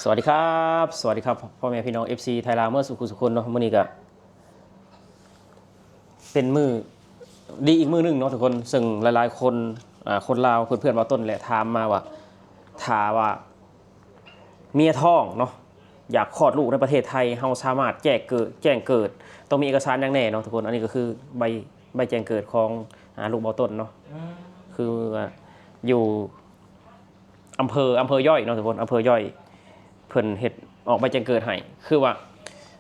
ສະຫວັດດີຄັບ ສະຫວັດດີຄັບ ພໍ່ແມ່ພີ່ນ້ອງ ເອັຟຊີ ໄທລາວ ເໝິດສູ່ຜູ້ສູ່ຄົນເນາະ. ມື້ນີ້ກະເປັນມື້ດີອີກມື້ໜຶ່ງເນາະທຸກຄົນ, ເຊິ່ງຫຼາຍໆຄົນ ອາ ຄົນລາວ ເພື່ອນໆ ເວົ້າຕົ້ນແຫຼະ ຖາມມາວ່າ ຖ້າວ່າເມຍທ້ອງເນາະ ຢາກຄອດລູກໃນປະເທດໄທ ເຮົາສາມາດແຈ້ງເກີດ ແຈ້ງເກີດ ຕ້ອງມີເອກະສານຫຍັງແດ່ເນາະທຸກຄົນ. ອັນນີ້ກໍຄືໃບ ໃບແຈ້ງເກີດຂອງ ອາ ລູກເບົາຕົ້ນເນາະ ອືມ ຄືວ່າຢູ່ ອຳເພີ ອຳເພີຍ້ອຍເນາະທຸກຄົນ, ອຳເພີຍ້ອຍເພິ່ນເຮັດອອກໃບແຈ້ງເກີດໃຫ້. ຄືວ່າ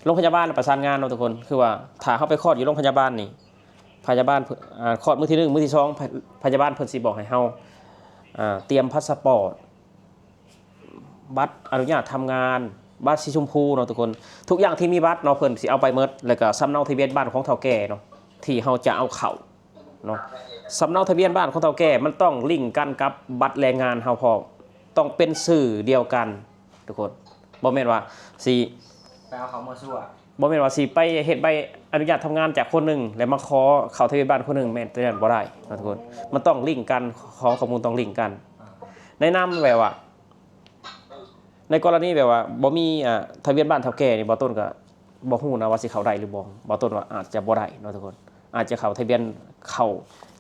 ໂຮງພະຍາບານປະສານງານເນາະທຸກຄົນ, ຄືວ່າຖ້າເຮົາໄປຄອດຢູ່ໂຮງພະຍາບານນີ້ ພະຍາບານ ອາ ຄອດມື້ທີໜຶ່ງ ມື້ທີສອງ ພະ ພະຍາບານເພິ່ນຊິບອກໃຫ້ເຮົາ ອາ ຕຽມພາສປອດ ບັດອະນຸຍາດທຳງານ ບັດສີຊົມພູເນາະທຸກຄົນ. ທຸກຢ່າງທີ່ມີບັດເນາະ ເພິ່ນຊິເອົາໄປໝົດ, ແລ້ວກໍສຳເນົາທະບຽນບ້ານຂອງເຖົ້າແກ່ເນາະ ທີ່ເຮົາຈະເອົາເຂົ້າ ເນາະ. ສຳເນົາທະບຽນບ້ານຂອງເຖົ້າແກ່ມັນຕ້ອງລິ້ງກັນກັບບັດແລງງານເຮົາພ້ອມ, ຕ້ອງເປັນຊື່ດຽວກັນທຸກຄົນ. ບໍ່ແມ່ນວ່າຊິ ໄປເອົາເຂົ້າມົ້ວຊົ່ວ ບໍ່ແມ່ນວ່າຊິໄປເຮັດໃບອະນຸຍາດທຳງານຈາກຄົນໜຶ່ງ ແລ້ວມາຂໍເຂົ້າທະບຽນບ້ານຄົນໜຶ່ງ, ແມ່ນແຕ່ນັ້ນບໍ່ໄດ້ເນາະທຸກຄົນ. ມັນຕ້ອງລິ້ງກັນ, ຂໍ້ ຂໍ້ມູນຕ້ອງລິ້ງກັນ. ໃນນາມແບບວ່າ ໃນກໍລະນີແບບວ່າບໍ່ມີ ອາ ທະບຽນບ້ານເຖົ້າແກ່ນີ້ ເບົາຕົ້ນກໍບໍ່ຮູ້ນະວ່າຊິເຂົ້າໄດ້ຫຼືບໍ່. ເບົາຕົ້ນວ່າອາດຈະບໍ່ໄດ້ເນາະທຸກຄົນ, ອາດຈະເຂົ້າທະບຽນ ເຂົ້າ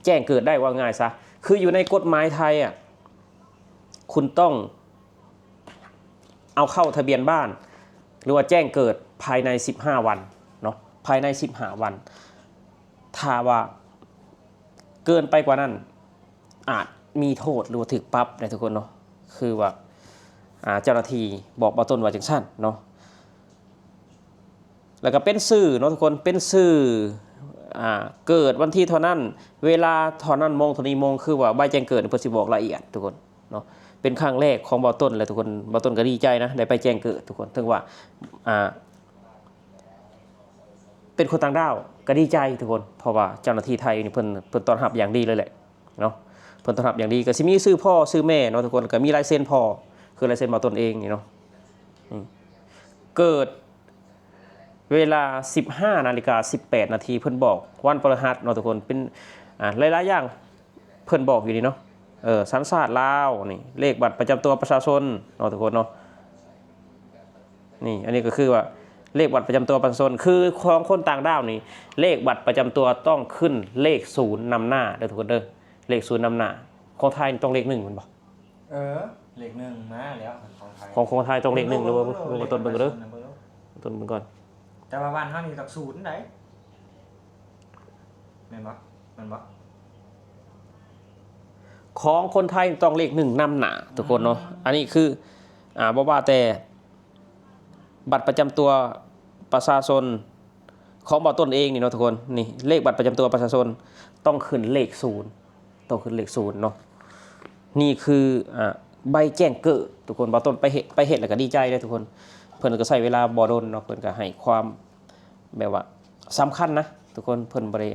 ແຈ້ງເກີດໄດ້ ເວົ້າງ່າຍຊະ. ຄືຢູ່ໃນກົດໝາຍໄທອະ ຄຸນຕ້ອງເອົາເຂົ້າທະບຽນບ້ານ ຫຼືວ່າແຈ້ງເກີດພາຍໃນສິບຫ້າວັນເນາະ, ພາຍໃນສິບຫ້າວັນ. ຖ້າວ່າເກີນໄປກວ່ານັ້ນ ອາດມີໂທດ ຫຼືວ່າຖືກປັບໄດ໋ທຸກຄົນເນາະ. ຄືວ່າ ອາ ເຈົ້າໜ້າທີ່ບອກເບົາຕົ້ນວ່າຈັ່ງຊັ້ນເນາະ. ແລ້ວກໍເປັນຊື່ເນາະທຸກຄົນ, ເປັນຊື່ ອາ ເກີດວັນທີເທົ່ານັ້ນ ເວລາເທົ່ານັ້ນ ໂມງເທົ່ານີ້ໂມງ, ຄືວ່າໃບແຈ້ງເກີດເພິ່ນຊິບອກລະອຽດທຸກຄົນເນາະ. ເປັນຄັ້ງແລກຂອງເບົາຕົ້ນແຫຼະທຸກຄົນ, ເບົາຕົ້ນກໍດີໃຈນະ ໄດ້ໃບແຈ້ງເກີດທຸກຄົນ. ເຖິງວ່າ ອາ ເປັນຄົນຕ່າງດ້າວກໍດີໃຈທຸກຄົນ, ເພາະວ່າເຈົ້າໜ້າທີ່ໄທນີ້ເພິ່ນ ເພິ່ນຕ້ອນຮັບຢ່າງດີເລີຍແຫຼະເນາະ, ເພິ່ນຕ້ອນຮັບຢ່າງດີ. ກໍຊິມີຊື່ພໍ່ຊື່ແມ່ເນາະທຸກຄົນ, ກໍມີລາຍເຊັນພໍ່ ຄືລາຍເຊັນເບົາຕົ້ນເອງນີ້ເນາະ. ອືມ ເກີດເວລາສິບຫ້ານາລິກາສິບແປດນາທີ ເພິ່ນບອກວັນພະລະຫັດເນາະທຸກຄົນ. ເປັນ ອາ ຫຼາຍໆຢ່າງ ເພິ່ນບອກຢູ່ນີ້ເນາະ, ເອີ ສັນຊາດລາວນີ້ ເລກບັດປະຈຳຕົວປະຊາຊົນເນາະທຸກຄົນເນາະ. ນີ້ ອັນນີ້ກໍຄືວ່າເລກບັດປະຈຳຕົວປະຊາຊົນ ຄືຂອງຄົນຕ່າງດ້າວນີ້ ເລກບັດປະຈຳຕົວຕ້ອງຂຶ້ນເລກສູນນຳໜ້າເດີທຸກຄົນເດີ, ເລກສູນນຳໜ້າ. ຂອງໄທນີ້ຕ້ອງເລກໜຶ່ງແມ່ນບໍ່? ເອີ ເລກໜຶ່ງມາແລ້ວຂອງໄທ. ຂອງ ຂອງໄທຕ້ອງເລກໜຶ່ງ ເບິ່ງເບິ່ງ ຫຼືວ່າ ເບິ່ງເບິ່ງເບິ່ງເດີ ເບິ່ງເບິ່ງເດີ ເບິ່ງເບິ່ງກ່ອນ. ແຕ່ວ່າບ້ານເຮົານີ້ຕ້ອງສູນໃດ ແມ່ນບໍ່? ແມ່ນບໍ່? ຂອງຄົນໄທຕ້ອງເລກໜຶ່ງນຳໜ້າທຸກຄົນເນາະ. ອືມ ອັນນີ້ຄື ອາ ບໍ່ວ່າແຕ່ບັດປະຈຳຕົວປະຊາຊົນຂອງເບົາຕົ້ນເອງນີ້ເນາະທຸກຄົນ, ນີ້ເລກບັດປະຈຳຕົວປະຊາຊົນຕ້ອງຂຶ້ນເລກສູນ ຕ້ອງຂຶ້ນເລກສູນເນາະ. ນີ້ຄື ອາ ໃບແຈ້ງເກີດທຸກຄົນ. ເບົາຕົ້ນໄປເຮັດ ໄປເຮັດແລ້ວກໍດີໃຈເດ້ທຸກຄົນ. ເພິ່ນກໍໃຊ້ເວລາບໍ່ດົນເນາະ, ເພິ່ນກໍໃຫ້ຄວາມແບບວ່າສຳຄັນນະທຸກຄົນ, ເພິ່ນບໍ່ໄດ້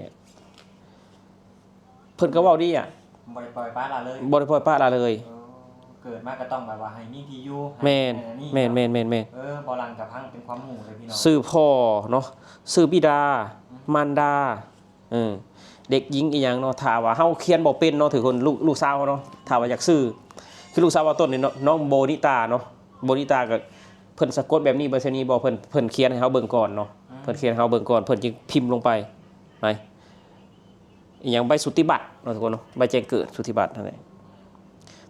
ເພິ່ນກໍເວົ້າດີອະ ບໍ່ໄດ້ປ່ອຍປະລະເລີຍ ບໍ່ໄດ້ປ່ອຍປະລະເລີຍ. ເອີ ເກີດມາກໍຕ້ອງແບບວ່າໃຫ້ມີທີ່ຢູ່ ແມ່ນ ໃຫ້ອັນນີ້ ແມ່ນ ເນາະ ແມ່ນ ແມ່ນ ແມ່ນ. ເອີ ເບົາຫຼັງກໍຟັງເປັນຄວາມຮູ້ເລີຍພີ່ນ້ອງ. ຊື່ພໍ່ເນາະ ຊື່ບິດາ ອືມ ມານດາ ເອີ ເດັກຍິງອີ່ຫຍັງເນາະ. ຖ້າວ່າເຮົາຂຽນບໍ່ເປັນເນາະ ຖືຄົນ ລູກ ລູກສາວເຮົາເນາະ ຖ້າວ່າຢາກຊື່ ຄືລູກສາວເບົາຕົ້ນນີ້ເນາະ ນ້ອງໂບນິຕາເນາະ, ໂບນິຕາກໍເພິ່ນສະກົດແບບນີ້ບໍ່ ແບບນີ້ບໍ່ ເພິ່ນ ເພິ່ນຂຽນໃຫ້ເຮົາເບິ່ງກ່ອນເນາະ. ອືມ ເພິ່ນຂຽນໃຫ້ເຮົາເບິ່ງກ່ອນ ເພິ່ນຈຶ່ງພິມລົງໄປ ໃນ ອີ່ຫຍັງ ໃບສຸຕິບັດເນາະທຸກຄົນເນາະ, ໃບແຈ້ງເກີດ ສຸຕິບັດຫັ້ນແຫຼະ.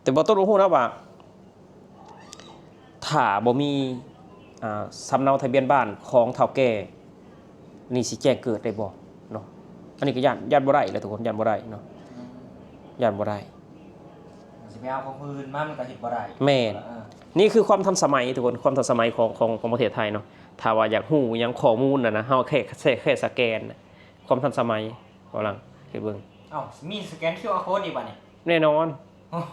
ແຕ່ເບົາຕົ້ນບໍ່ຮູ້ນະວ່າ ຖ້າບໍ່ມີ ອ່າ ສຳເນົາທະບຽນບ້ານຂອງເຖົ້າແກ່ນີ້ ຊິແຈ້ງເກີດໄດ້ບໍ່ເນາະ? ອັນນີ້ກໍຢ້ານ ຢ້ານບໍ່ໄດ້ແຫຼະທຸກຄົນ, ຢ້ານບໍ່ໄດ້ເນາະ, ຢ້ານບໍ່ໄດ້. ຊິໄປເອົາຂອງຜູ້ອື່ນມາ ມັນກໍເຮັດບໍ່ໄດ້. ແມ່ນ. ເອີ ນີ້ຄືຄວາມທັນສະໄໝທຸກຄົນ, ຄວາມທັນສະໄໝຂອງ ຂອງ ຂອງປະເທດໄທເນາະ. ຖ້າວ່າຢາກຮູ້ຫຍັງ ຂໍ້ມູນຫັ້ນນະ ເຮົາແຄ່ ແຄ່ ແຄ່ສະແກນ ຄວາມທັນສະໄໝ ເບົາຫຼັງ ເຮັດເບິ່ງ. ເອົ້າ ມີສະແກນຄິວອາໂຄດອີກບາດນີ້? ແນ່ນອນ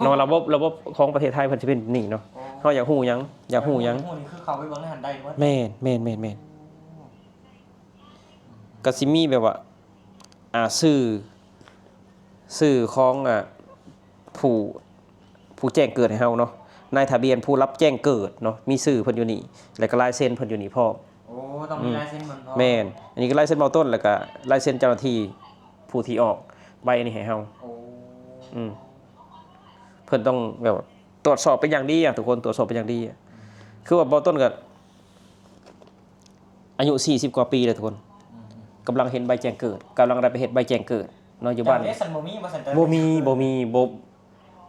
ເນາະ, ລະບົບ ລະບົບຂອງປະເທດໄທເພິ່ນຊິເປັນນີ້ເນາະ. ໂອ້ ເຮົາຢາກຮູ້ຫຍັງ ຢາກຮູ້ຫຍັງ ຢາກຮູ້ນີ້ຄືເຂົ້າໄປເບິ່ງໃນຫັ້ນໄດ້ເບິດ. ແມ່ນ ແມ່ນ ແມ່ນ ແມ່ນ. ໂອ້ ກໍຊິມີແບບວ່າ ອ່າ ຊື່ ຊື່ຂອງ ອ່າ ຜູ້ ຜູ້ແຈ້ງເກີດໃຫ້ເຮົາເນາະ, ນາຍທະບຽນຜູ້ຮັບແຈ້ງເກີດເນາະ ມີຊື່ເພິ່ນຢູ່ນີ້ ແລ້ວກໍລາຍເຊັນເພິ່ນຢູ່ນີ້ພ້ອມ. ໂອ້ ຕ້ອງມີ ອືມ ລາຍເຊັນເພິ່ນພ້ອມ. ແມ່ນ. ອັນນີ້ຄືລາຍເຊັນເບົາຕົ້ນ ແລ້ວກໍລາຍເຊັນເຈົ້າໜ້າທີ່ຜູ້ທີ່ອອກໃບອັນນີ້ໃຫ້ເຮົາ. ໂອ້ ອືມ ເພິ່ນຕ້ອງແບບວ່າ ຕວດສອບເປັນຢ່າງດີອະທຸກຄົນ, ຕວດສອບເປັນຢ່າງດີອະ. ອືມ ຄືວ່າບໍ່ຕົ້ນກໍອາຍຸສີ່ສິບກວ່າປີແລ້ວທຸກຄົນ ອືມ ກຳລັງເຮັດໃບແຈ້ງເກີດ ກຳລັງໄດ້ໄປເຮັດໃບແຈ້ງເກີດເນາະ ຢູ່ບ້ານ ເຈົ້າເດ້ ສັນບໍ່ມີບໍ່ສັນ ບໍ່ມີ ບໍ່ມີ ບໍ່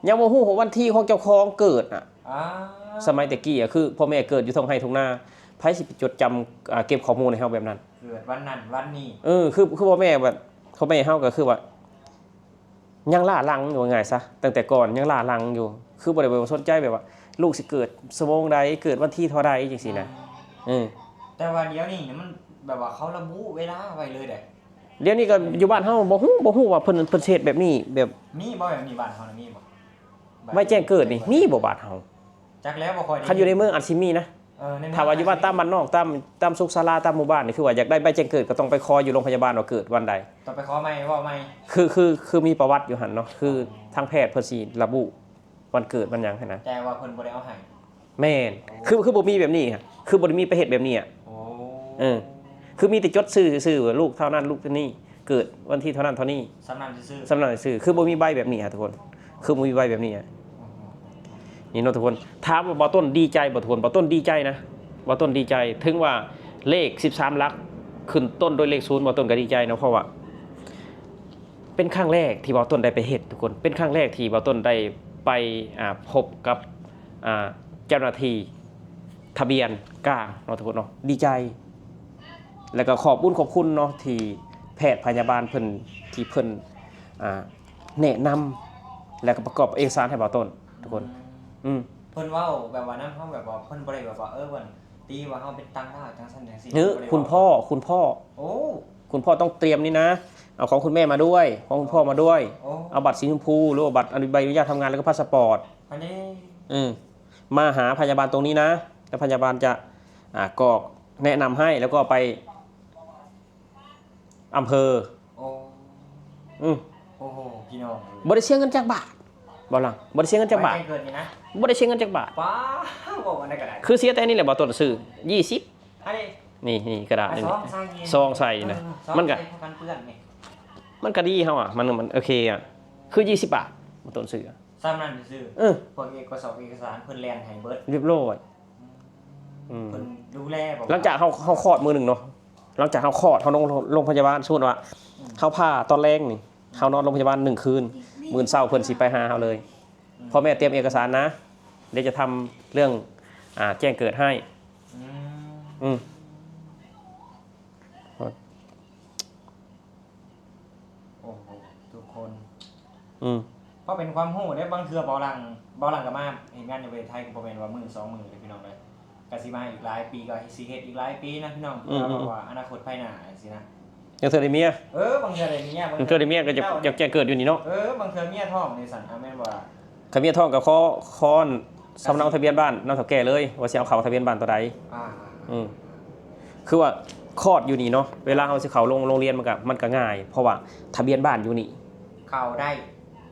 ຍັງບໍ່ຮູ້ວ່າວັນທີຂອງເຈົ້າຂອງເກີດນະ ອາ ສະໄໝແຕ່ກີ້ອະ ຄືພໍ່ແມ່ເກີດຢູ່ທົ່ງໄຮ່ທົ່ງນາ ໃຜຊິໄປຈົດຈຳ ອາ ເກັບຂໍ້ມູນໃຫ້ເຮົາແບບນັ້ນ ເກີດວັນນັ້ນວັນນີ້ ເອີ ຄື ຄືພໍ່ແມ່ແບບ ພໍ່ແມ່ເຮົາກໍຄືວ່າ ຍັງລ້າຫຼັງ ເວົ້າງ່າຍຊະ ຕັ້ງແຕ່ກ່ອນຍັງລ້າຫຼັງຢູ່ ຄືບໍ່ໄດ້ແບບວ່າສົນໃຈແບບວ່າ ລູກຊິເກີດຊົ່ວໂມງໃດ ເກີດວັນທີເທົ່າໃດ ຈັ່ງຊີ້ນະ ອືມ ເອີ ແຕ່ວ່າດຽວນີ້ມັນແບບວ່າເຂົາລະບຸເວລາໄວ້ເລີຍເດ້ ດຽວນີ້ກໍຢູ່ບ້ານເຮົາບໍ່ຮູ້ ບໍ່ຮູ້ວ່າເພິ່ນ ເພິ່ນຊິເຮັດແບບນີ້ ແບບ ມີບໍ່ແບບນີ້ ບ້ານເຮົານີ້ມີບໍ່? ໃບແຈ້ງເກີດນີ້ມີບໍ່ບ້ານເຮົາ? ຈັກແລ້ວ ບໍ່ຄ່ອຍໄດ້ ຄັນຢູ່ໃນເມືອງອາດຊິມີນະ ເອີ ໃນເມືອງ ຖ້າວ່າຢູ່ບ້ານຕາມບ້ານນອກ ຕາມ ຕາມສຸກສາລາ ຕາມໝູ່ບ້ານນີ້ ຄືວ່າຢາກໄດ້ໃບແຈ້ງເກີດ ກໍຕ້ອງໄປຂໍຢູ່ໂລງພະຍາບານວ່າເກີດວັນໃດ ຕ້ອງໄປຂໍໃໝ່ ເວົ້າໃໝ່ ຄື ຄື ຄືມີປະຫວັດຢູ່ຫັ້ນເນາະ ຄື ອໍ ທາງແພດເພິ່ນຊິລະບຸວັນເກີດວັນຫຍັງຫັ້ນນະ ແຕ່ວ່າເພິ່ນບໍ່ໄດ້ເອົາໃຫ້ ແມ່ນ ໂອ້ ຄື ຄືບໍ່ມີແບບນີ້ ຄືບໍ່ໄດ້ມີໄປເຮັດແບບນີ້ອະ ໂອ້ ເອີ ຄືມີແຕ່ຈົດຊື່ຊື່ວ່າລູກເທົ່ານັ້ນລູກເທົ່ານີ້ ເກີດວັນທີເທົ່ານັ້ນເທົ່ານີ້ ສ່ຳນັ້ນຊື່ໆ ສ່ຳນັ້ນຊື່ໆ ຄືບໍ່ມີໃບແບບນີ້ອະທຸກຄົນ ຄືບໍ່ມີໃບແບບນີ້ອະ ນີ້ເນາະທຸກຄົນ ຖາມວ່າບ່າວຕົ້ນດີໃຈບໍ່ທຸກຄົນ? ບ່າວຕົ້ນດີໃຈນະ ບ່າວຕົ້ນດີໃຈ ເຖິງວ່າເລກສິບສາມຫຼັກຂຶ້ນຕົ້ນດ້ວຍເລກສູນ ບ່າວຕົ້ນກໍດີໃຈເນາະ ເພາະວ່າເປັນຄັ້ງແລກທີ່ບ່າວຕົ້ນໄດ້ໄປເຮັດທຸກຄົນ ເປັນຄັ້ງແລກທີ່ບ່າວຕົ້ນໄດ້ໄປ ອ່າ ພົບກັບ ອ່າ ເຈົ້າໜ້າທີ່ທະບຽນກາງເນາະທຸກຄົນເນາະ ດີໃຈ ແລ້ວກໍຂອບບຸນຂອບຄຸນເນາະ ທີ່ແພດພະຍາບານເພິ່ນ ທີ່ເພິ່ນ ອ່າ ແນະນຳ ແລ້ວກໍປະກອບເອກະສານໃຫ້ບ່າວຕົ້ນທຸກຄົນ ອືມ ອືມ ເພິ່ນເວົ້າແບບວ່ານຳເຮົາ ແບບວ່າເພິ່ນບໍ່ໄດ້ແບບວ່າ ເອີ ເພິ່ນຕີວ່າເຮົາເປັນຕ່າງດ້າວຈັ່ງຊັ້ນຈັ່ງຊີ້ ເອີ ບໍ່ໄດ້ ຄຸນພໍ່ ຄຸນພໍ່ ໂອ້ ຄຸນພໍ່ຕ້ອງຕຽມນີ້ນະ ເອົາຂອງຄຸນແມ່ມາດ້ວຍ ຂອງຄຸນພໍ່ມາດ້ວຍ ໂອ້ ເອົາບັດສີຊົມພູ ຫຼືວ່າບັດອະນຸ ໃບອະນຸຍາດທຳງານ ແລ້ວກໍພາສະປອດ ອັນນີ້ ເອີ ມາຫາພະຍາບານຕົງນີ້ນະ ແລ້ວພະຍາບານຈະ ອ່າ ກອກແນະນຳໃຫ້ ແລ້ວກໍໄປ ອຳເພີ ໂອ້ ອືມ ໂອ້ໂຫ ພີ່ນ້ອງເອີຍ ບໍ່ໄດ້ເສຍເງິນຈັກບາດ ບໍ່ຫຼັງ ບໍ່ໄດ້ເສຍເງິນຈັກບາດ ໃບແຈ້ງເກີດນີ້ນະ ບໍ່ໄດ້ເສຍເງິນຈັກບາດ ປ້າ ເວົ້າອັນໃດກໍໄດ້ ຄືເສຍແຕ່ນີ້ແຫຼະ ບ່າວຕົ້ນຊື້ ຍີ່ສິບ ອັນນີ້ ນີ້ ນີ້ກະດາດນີ້ ຊອງໃສ່ ຊອງໃສ່ນະ ເອີ ຊອງ ມັນກະ ໃສ່ພໍກັນເປື້ອນນີ້ ມັນກະດີເຮົາອະ ມັນ ມັນໂອເຄອະ ຄືຍີ່ສິບບາດ ບ່າວຕົ້ນຊື້ ສ່ຳນັ້ນຊື່ໆ ເອີ ພວກເອກະສອກເອກະສານເພິ່ນແລ່ນໃຫ້ເບິດ ຮຽບຮ້ອຍ ອືມ ເພິ່ນດູແລບໍ່? ຫຼັງຈາກເຮົາ ເຮົາຄອດມື້ໜຶ່ງເນາະ ຫຼັງຈາກເຮົາຄອດ ເຮົານອນໂລງພະຍາບານ ສົມມຸດວ່າ ອືມ ເຮົາຜ່າຕອນແລງນີ້ ເຮົານອນໂລງພະຍາບານໜຶ່ງຄືນ ມື້ເຊົ້າເພິ່ນຊິໄປຫາເຮົາເລີຍ ອືມ ພໍ່ແມ່ຕຽມເອກະສານນະ ດຽວຈະທຳເລື່ອງ ອ່າ ແຈ້ງເກີດໃຫ້ ອືມ ອືມ ໂອ້ໂຫ ທຸກຄົນ ອືມ ເພາະເປັນຄວາມຮູ້ເດ້ ບາງເທື່ອເບົາຫຼັງ ເບົາຫຼັງກໍມາເຮັດງານຢູ່ປະເທດໄທ ກໍບໍ່ແມ່ນວ່າມື້ສອງມື້ເດ້ພີ່ນ້ອງເດີ ກໍຊິມາອີກຫຼາຍປີ ກໍຊິເຮັດອີກຫຼາຍປີນະພີ່ນ້ອງ ເພື່ອ ອືມ ແບບວ່າອະນາຄົດພາຍໜ້າຈັ່ງຊີ້ນະ ບາງເທື່ອໄດ້ເມຍ ເອີ ບາງເທື່ອໄດ້ເມຍ ບາງເທື່ອໄດ້ເມຍກໍຢາກ ຢາກແຈ້ງເກີດຢູ່ນີ້ເນາະ ເອີ ບາງເທື່ອເມຍທ້ອງນີ້ຊັ້ນ ອາ ແມ່ນບໍ່ລະ? ຄັນເມຍທ້ອງກໍຂໍ ຂໍສຳເນົາທະບຽນບ້ານນຳເຖົ້າແກ່ເລີຍ ວ່າຊິເອົາເຂົ້າທະບຽນບ້ານຕົວໃດ ອາ ອືມ ຄືວ່າຄອດຢູ່ນີ້ເນາະ ເວລາເຮົາຊິເຂົ້າໂລງ ໂລງຮຽນມັນກໍ ມັນກໍງ່າຍ ເພາະວ່າທະບຽນບ້ານຢູ່ນີ້ ເຂົ້າໄດ້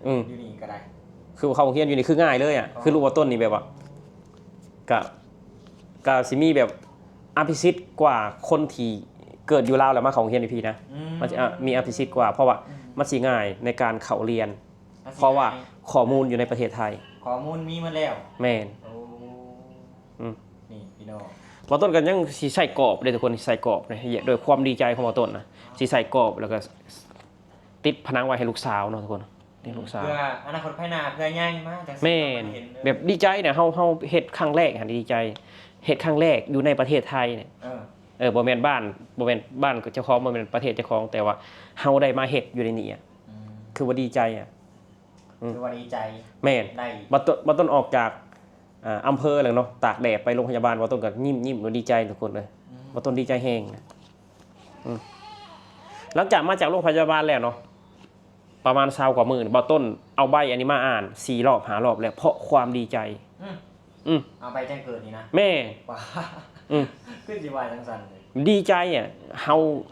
ອືມ ຢູ່ນີ້ກໍໄດ້ ຄືວ່າເຂົ້າໂຮງຮຽນຢູ່ນີ້ຄືງ່າຍເລີຍອະ ອໍ ຄືລູກບ່າວຕົ້ນນີ້ແບບວ່າ ກະ ກະຊິມີແບບອະພິສິດກວ່າຄົນທີ່ເກີດຢູ່ລາວແລ້ວມາເຂົ້າໂຮງຮຽນຢູ່ພີ້ນະ ອືມ ມັນຊິ ອະ ມີອະພິສິດກວ່າ ເພາະວ່າ ອືມ ມັນຊິງ່າຍໃນການເຂົ້າຮຽນ ມັນຊິງ່າຍ ເພາະວ່າຂໍ້ມູນຢູ່ໃນປະເທດໄທ ຂໍ້ມູນມີໝົດແລ້ວ ແມ່ນ ໂອ້ ອືມ ນີ້ພີ່ນ້ອງ ບ່າວຕົ້ນກໍຍັງຊິໃສ່ກອບເດ້ທຸກຄົນ ໃສ່ກອບນີ້ ດ້ວຍຄວາມດີໃຈຂອງບ່າວຕົ້ນນະ ຊິໃສ່ກອບ ແລ້ວກໍຕິດຜະໜັງໄວ້ໃຫ້ລູກສາວເນາະທຸກຄົນ ນີ້ລູກສາວ ເພື່ອອະນາຄົດພາຍໜ້າ ເພື່ອໃຫຍ່ມາຈັ່ງຊີ້ ແມ່ນ ເຮົາກໍເຫັນ ແບບດີໃຈນະ ເຮົາ ເຮົາເຮັດຄັ້ງແລກຫັ້ນດີໃຈ ເຮັດຄັ້ງແລກຢູ່ໃນປະເທດໄທນີ້ ເອີ ເອີ ບໍ່ແມ່ນບ້ານ ບໍ່ແມ່ນບ້ານເຈົ້າຂອງ ບໍ່ແມ່ນປະເທດເຈົ້າຂອງ ແຕ່ວ່າເຮົາໄດ້ມາເຮັດຢູ່ໃນນີ້ອະ ອືມ ຄືວ່າດີໃຈອະ ອືມ ຄືວ່າດີໃຈ ແມ່ນ ໄດ້ ບ່າວຕົ້ນ ບ່າວຕົ້ນອອກຈາກ ອ່າ ອຳເພີແລ້ວເນາະ ຕາກແດດໄປໂລງພະຍາບານ ບ່າວຕົ້ນກໍຍິ້ມໆ ດີໃຈທຸກຄົນເອີຍ ອືມ ບ່າວຕົ້ນດີໃຈແຮງ ອືມ ຫຼັງຈາກມາຈາກໂລງພະຍາບານແລ້ວເນາະ ປະມານຊາວກວ່າມື້ ບ່າວຕົ້ນເອົາໃບອັນນີ້ມາອ່ານສີ່ລອບຫ້າລອບແລ້ວ ເພາະຄວາມດີໃຈ ອືມ ອືມ ເອົາໃບແຈ້ງເກີດນີ້ນະ ແມ່ນ ວ້າ ອືມ ຄືຊິວ່າຈັ່ງຊັ້ນ ດີໃຈອະ ເຮົາ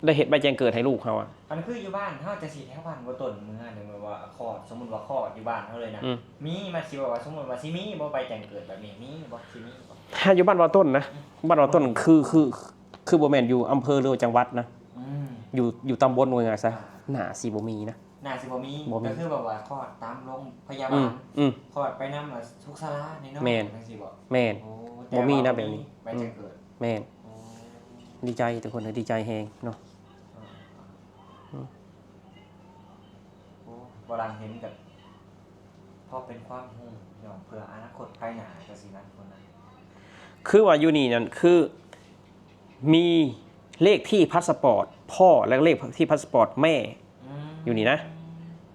ໄດ້ເຮັດໃບແຈ້ງເກີດໃຫ້ລູກເຮົາອະ ອັນຄືຢູ່ບ້ານເຮົາຈັ່ງຊີ້ ແຖວບ້ານບໍ່ຕົ້ນເມືອນີ້ ແບບວ່າຄອດ ສົມມຸດວ່າຄອດຢູ່ບ້ານເຮົາເລີຍນະ ອືມ ມີ ມັນຊິແບບວ່າ ສົມມຸດວ່າຊິມີບໍ່ ໃບແຈ້ງເກີດແບບນີ້ ມີບໍ່ ຊິມີບໍ່? ຖ້າຢູ່ບ້ານບ່າວຕົ້ນນະ ອືມ ບ້ານບ່າວຕົ້ນ ອືມ ຄື ຄື ຄືບໍ່ແມ່ນຢູ່ອຳເພີ ຫຼືວ່າຈັງຫວັດນະ ອືມ ຢູ່ ຢູ່ຕຳບົນ ວ່າງ່າຍຊະ ອ່າ ໜ້າຊິບໍ່ມີນະ ໜ້າຊິບໍ່ມີ ບໍ່ມີ ກໍຄືແບບວ່າຄອດຕາມໂລງພະຍາບານ ອືມ ອືມ ຄອດໄປນຳ ອ່າ ສຸກສາລານີ້ເນາະ ແມ່ນ ຈັ່ງຊີ້ບໍ່? ແມ່ນ ໂອ້ ບໍ່ມີນະແບບນີ້ ແຕ່ວ່າບໍ່ມີໃບແຈ້ງເກີດ ອືມ ແມ່ນ ອໍ ດີໃຈທຸກຄົນ ດີໃຈແຮງເນາະ ເອີ ອືມ ໂອ້ ບໍ່ຫຼັງເຫັນກໍພໍເປັນຄວາມຮູ້ພີ່ນ້ອງ ເພື່ອອະນາຄົດພາຍໜ້າຈັ່ງຊີ້ນະ ທຸກຄົນນະ ຄືວ່າຢູ່ນີ້ນັ້ນ ຄືມີເລກທີ່ພາສະປອດພໍ່ ແລະ ເລກທີ່ພາສະປອດແມ່ ອືມ ຢູ່ນີ້ນະ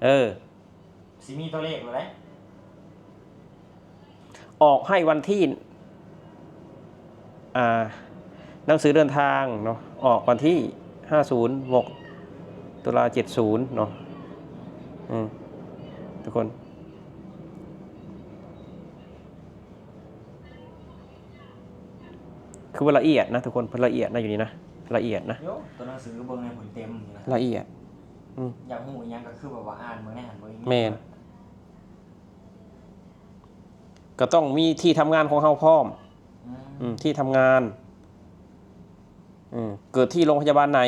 ເອີ ຊິມີຕົວເລກແລ້ວເດ້ ອອກໃຫ້ວັນທີ ອ່າ ໜັງສືເດີນທາງເນາະ ອອກວັນທີ ຫ້າສູນ ຫົກ ຕຸລາ ເຈັດສູນເນາະ ອືມ ທຸກຄົນ ຄືວ່າລະອຽດນະທຸກຄົນ ເພິ່ນລະອຽດນະ ຢູ່ນີ້ນະ ລະອຽດນະ ໂຢ ຕົວໜັງສືເບິ່ງໃນພຸ້ນເຕັມຢູ່ນະ ລະອຽດ ອືມ ຢາກຮູ້ອີ່ຫຍັງກໍຄືແບບວ່າອ່ານເບິ່ງໃນຫັ້ນເບິ່ງນີ້ ແມ່ນ ກໍຕ້ອງມີທີ່ທຳງານຂອງເຮົາພ້ອມ ອືມ ອືມ ທີ່ທຳງານ ອືມ ເກີດທີ່ໂຮງພະຍາບານໃດ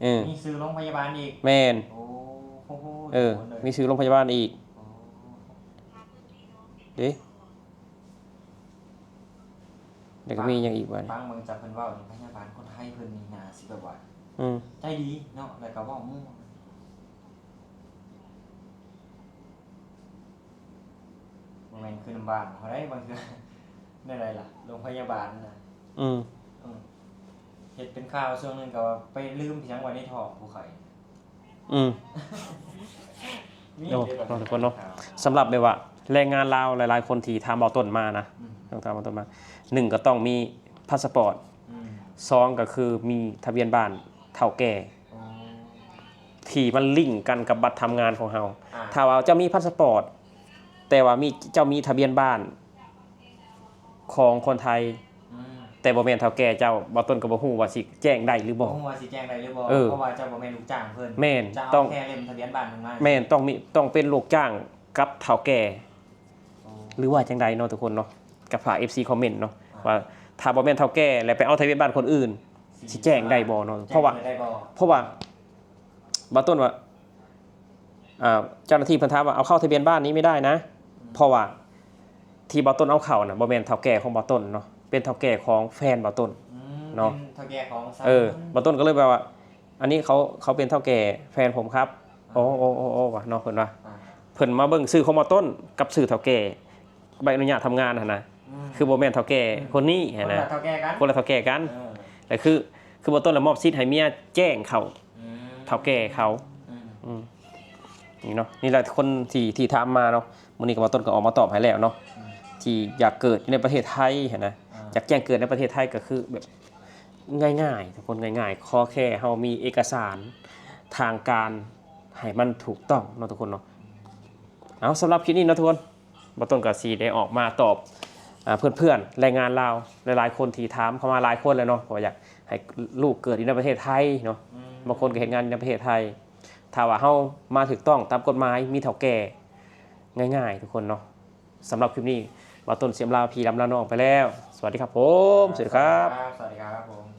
ເອີ ມີຊື່ໂຮງພະຍາບານອີກ ແມ່ນ ໂອ້ໂຫ ເອີ ມີຊື່ໂຮງພະຍາບານອີກ ໂອ້ ເດ້ ແລ້ວກໍມີຫຍັງອີກບາດນີ້ ຟັງເບິ່ງຈາກເພິ່ນເວົ້ານີ້ ພະຍາບານຄົນໄທເພິ່ນນີ້ໜ້າຊິແບບວ່າ ອືມ ໃຈດີເນາະ ແລ້ວກໍເວົ້າມ່ວນ ບໍ່ແມ່ນຄືນຳບ້ານເຮົາໃດ໋ ບາງເທື່ອ ແນວໃດລະ ໂຮງພະຍາບານນະ ອືມ ເອີ ເຮັດເປັນຂ່າວຊ່ວງໜຶ່ງກໍວ່າໄປລືມຫຍັງໄວ້ໃນທ້ອງຜູ້ໄຂ້ ອືມ ມີ ໂອ້ ເດ້ ເນາະ ທຸກຄົນເນາະ ຂ່າວ ສຳລັບແບບວ່າແຮງງານລາວຫຼາຍໆຄົນທີ່ຖາມເບົາຕົ້ນມານະ ອືມ ຕ້ອງຖາມເບົາຕົ້ນມາ ໜຶ່ງກໍຕ້ອງມີພາສະປອດ ອືມ ສອງກໍຄືມີທະບຽນບ້ານເຖົ້າແກ່ ອໍ ທີ່ມັນລິ້ງກັນກັບບັດທຳງານຂອງເຮົາ ອ່າ ຖ້າວ່າເຈົ້າມີພາສະປອດ ແຕ່ວ່າມີ ເຈົ້າມີທະບຽນບ້ານຂອງຄົນໄທ ອືມ ແຕ່ບໍ່ແມ່ນເຖົ້າແກ່ເຈົ້າ ເບົາຕົ້ນກໍບໍ່ຮູ້ວ່າຊິແຈ້ງໄດ້ຫຼືບໍ່ ບໍ່ຮູ້ວ່າຊິແຈ້ງໄດ້ຫຼືບໍ່ ເອີ ເພາະວ່າເຈົ້າບໍ່ແມ່ນລູກຈ້າງເພິ່ນ ແມ່ນ ຕ້ອງ ຕ້ອງແຄ່ເຫຼັ້ມທະບຽນບ້ານເພິ່ນມາ ແມ່ນ ຕ້ອງມີ ຕ້ອງເປັນລູກຈ້າງກັບເຖົ້າແກ່ ອໍ ຫຼືວ່າຈັ່ງໃດເນາະທຸກຄົນເນາະ ກໍຝາກເອັຟຊີຄອມເມັນເນາະ ອ່າ ວ່າຖ້າບໍ່ແມ່ນເຖົ້າແກ່ ແລ້ວໄປເອົາທະບຽນບ້ານຄົນອື່ນ ຊິ ຊິແຈ້ງໄດ້ບໍ່ເນາະ ແຈ້ງ ເພາະວ່າ ໄດ້ບໍ່ ເພາະວ່າ ເບົາຕົ້ນວ່າ ອ່າ ເຈົ້າໜ້າທີ່ເພິ່ນຖາມວ່າ ເອົາເຂົ້າທະບຽນບ້ານນີ້ໄມ່ໄດ້ນະ ອືມ ເພາະວ່າທີ່ເບົາຕົ້ນເອົາເຂົ້ານະ ບໍ່ແມ່ນເຖົ້າແກ່ຂອງເບົາຕົ້ນເນາະ ເປັນເຖົ້າແກ່ຂອງແຟນເບົາຕົ້ນ ອືມ ເນາະ ເປັນເຖົ້າແກ່ຂອງສາວ ເອີ ເພິ່ນ ເບົາຕົ້ນກໍເລີຍແບບວ່າ ອັນນີ້ເຂົາ ເຂົາເປັນເຖົ້າແກ່ແຟນຜົມຄັບ ອ່າ ໂອ້ ໂອ້ ໂອ້ ໂອ້ ວ່າເນາະ ເພິ່ນວ່າ ອ່າ ເພິ່ນມາເບິ່ງຊື່ຂອງເບົາຕົ້ນກັບຊື່ເຖົ້າແກ່ ໃບອະນຸຍາດທຳງານຫັ້ນນະ ອືມ ຄືບໍ່ແມ່ນເຖົ້າແກ່ ອືມ ຄົນນີ້ຫັ້ນນະ ຄົນລະເຖົ້າແກ່ກັນ ຄົນລະເຖົ້າແກ່ກັນ ເອີ ແລ້ວຄື ຄືບໍ່ຕົ້ນລະມອບສິດໃຫ້ເມຍແຈ້ງເຂົາ ອືມ ເຖົ້າແກ່ເຂົາ ອືມ ອືມ ນີ້ເນາະ ນີ້ແຫຼະຄົນທີ່ ທີ່ຖາມມາເນາະ ມື້ນີ້ກໍບໍ່ຕົ້ນກໍອອກມາຕອບໃຫ້ແລ້ວເນາະ ອືມ ທີ່ຢາກເກີດຢູ່ໃນປະເທດໄທຫັ້ນນະ ອ່າ ຢາກແຈ້ງເກີດໃນປະເທດໄທກໍຄືແບບງ່າຍໆ ທຸກຄົນ ງ່າຍໆ ຂໍແຄ່ເຮົາມີເອກະສານທາງການໃຫ້ມັນຖືກຕ້ອງເນາະ ທຸກຄົນເນາະ ເອົາ ສຳລັບຄລິບນີ້ເນາະ ທຸກຄົນ ບໍ່ຕົ້ນກໍຊິໄດ້ອອກມາຕອບ ອ່າ ເພື່ອນໆ ແຮງງານລາວຫຼາຍໆຄົນທີ່ຖາມເຂົ້າມາຫຼາຍຄົນແລ້ວເນາະ ເພາະວ່າຢາກໃຫ້ລູກເກີດຢູ່ໃນປະເທດໄທເນາະ ອືມ ບາງຄົນກໍເຮັດງານຢູ່ໃນປະເທດໄທ ຖ້າວ່າເຮົາມາຖືກຕ້ອງຕາມກົດໝາຍ ມີເຖົ້າແກ່ ງ່າຍໆ ທຸກຄົນເນາະ ສຳລັບຄລິບນີ້ ບ່າວຕົ້ນຊິອຳລາພີ່ລຳລານ້ອງໄປແລ້ວ ສະຫວັດດີຄັບຜົມ ສະຫວັດດີຄັບ ສະຫວັດດີຄັບ ສະຫວັດດີຄັບຜົມ.